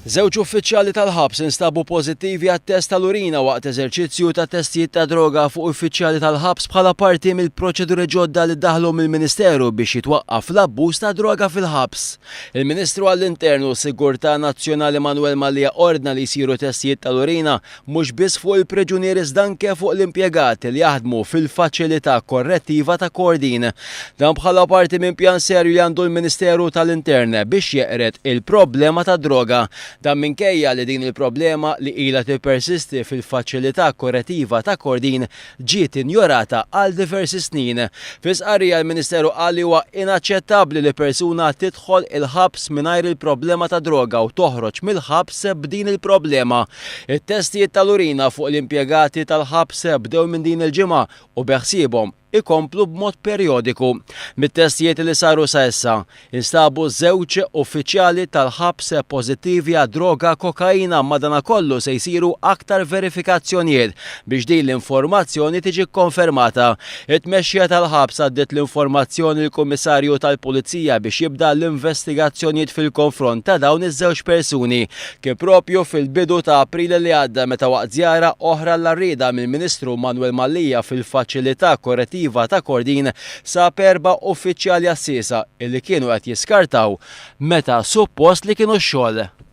Żewġ uffiċjali tal-ħabs instabu pożittivi għat-test tal-urina waqt eżerċizzju ta' testijiet ta' droga fuq uffiċjali tal-ħabs bħala parti mill-proċeduri ġodda li ddaħħlu mill-Ministeru biex jitwaqqaf l-abbuż ta' droga fil-ħabs. Il-Ministru għall-Intern u s-Sigurtà Nazzjonali Manuel Mallia ordna li jsiru testijiet tal-urina mhux biss fuq il-priġunieri iżda anke fuq l-impjegati li jaħdmu fil-Faċilità Korrettiva ta' Kordin. Dan bħala parti minn pjan serju li għandu l-Ministeru tal-Intern biex jeqred il-problema tad-droga. Dan minkejja li din il-problema li ilha tippersisti fil-Faċilità Korrettiva ta' Kordin ġiet injorata għal diversi snin. Fi stqarrija l-Ministeru qal li huwa inaċċettabbli li persuna tidħol il-ħabs mingħajr il-problema ta' droga u toħroġ mill-ħabs b'din il-problema. It-testijiet tal-urina fuq l-impjegati tal-ħabs bdew minn din il-ġimgħa u beħsiebhom ikomplu b'mod perjodiku. Mit-testijiet li saru sa issa, Instabu żewġ uffiċjali tal-ħabs pożittivi għad-droga kokaina madanakollu se jsiru aktar verifikazzjonijiet biex din l-informazzjoni tiġi kkonfermata. It-tmexxija tal-ħabs għaddiet l-informazzjoni lill-Kummissarju tal-Pulizija biex jibda l-investigazzjonijiet fil-konfront ta' dawn iż-żewġ persuni. Kien propju fil-bidu ta' April li għadda meta waqt żjara oħra l-għarrieda mill-Ministru Manuel Mallia fil-Faċilità Korrettiva ta' Kordin Sab erba' uffiċjali għassiesa illi kienu qed jiskartaw meta suppost li kienu x-xogħol.